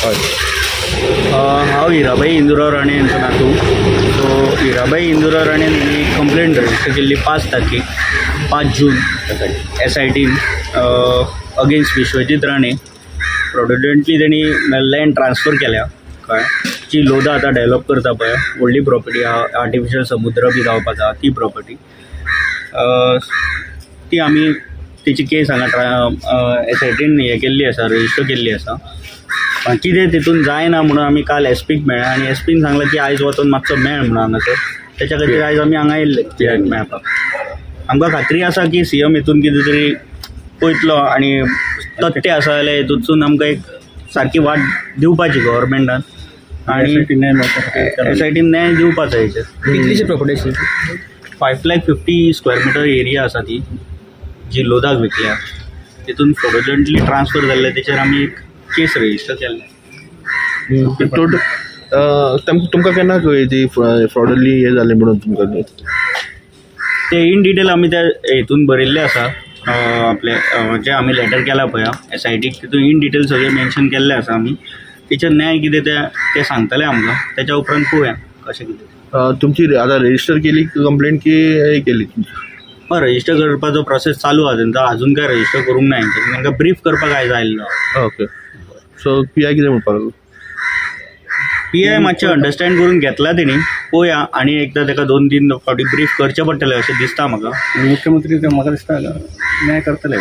हय. हांव हिराबाई इंदुराव राणे यांचो नातू. सो हिराबाई इंदुराव राणे यांनी कंप्लेंट रजिस्टर केल्ली 5 तारखेक 5 जून SITन अगेन्स्ट विश्वजीत राणे. फ्रॉड्युलंटली तेणी लँड ट्रान्सफर केल्या, कळ्ळें, जी लोधा आतां डेवलप करता पळय, व्हडली प्रॉपर्टी आहा, आर्टिफिशियल समुद्र बी जावपाचो आहा ती प्रॉपर्टी, ती आमी तेची केस हांगा SITन हें केल्ली आसा, रजिस्टर केल्ली आसा. कितें तितून जायना म्हणून आमी काल एसपीक मेळ्ळे आनी एसपीन सांगलें की आयज वचून मातसो मेळ म्हणून हांगासर, तेच्या खातीर आयज आमी हांगा येयल्ले कित्याक मेळपाक. आमकां खात्री आसा की सीएम हितून कितें तरी पळयतलो आनी तथ्य आसा जाल्यार हितूंतसून आमकां एक सारकी वाट दिवपाची गव्हर्मेंटान आनी SITन न्याय दिवपाचो हेचेर. कितलीशी प्रॉपर्टी आशिल्ली? 5,50,000 स्क्वेअर मिटर एरिया आसा ती, जी लोधाक विकल्या, तितून फ्रॉड्युलंटली ट्रान्सफर जाल्ले, तेचेर आमी एक केस रजिस्टर केल्ले. टोटल तुमकां केन्ना कळ्ळी ती फ्रॉडली हें जालें म्हणून तुमकां? ते इन डिटेल आमी त्या हितून बरयल्लें आसा, आपले जे आमी लेटर केला पळय SITक, तितून इन डिटेल सगळें मेन्शन केल्लें आसा आमी. तेचेर न्याय कितें ते सांगतले आमकां, तेच्या उपरांत पळोवया कशें कितें. तुमची आतां रजिस्टर केली कंप्लेंट की हे केली? हय, रजिस्टर करपाचो प्रोसेस चालू आसा तेंचो, आजून काय रजिस्टर करूंक ना तेंच्यांनी, तांकां ब्रीफ करपाक आयज आयिल्लो. ओके. सो PI कितें म्हणपाक लागलो? PI मातशें अंडरस्टँड करून घेतला तेणी, पळोवया आनी एकदां ताका 2-3 फावटी ब्रीफ करचें पडटलें अशें दिसता म्हाका. मुख्यमंत्री म्हाका दिसता न्याय करतले.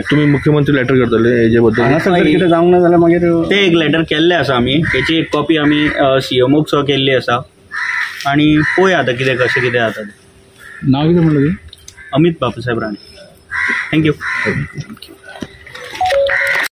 तुमी मुख्यमंत्री लेटर करतले हेजे बद्दल? हांगासर जर कितें जावंक ना जाल्यार मागीर ते एक लेटर केल्लें आसा आमी, तेची एक कॉपी आमी CMOक सुद्दां केल्ली आसा आनी पळोवया आतां कितें कशें कितें जाता तें. नांव कितें म्हणलें तुवें? अमीत बापूसाहेब राणे. Thank you.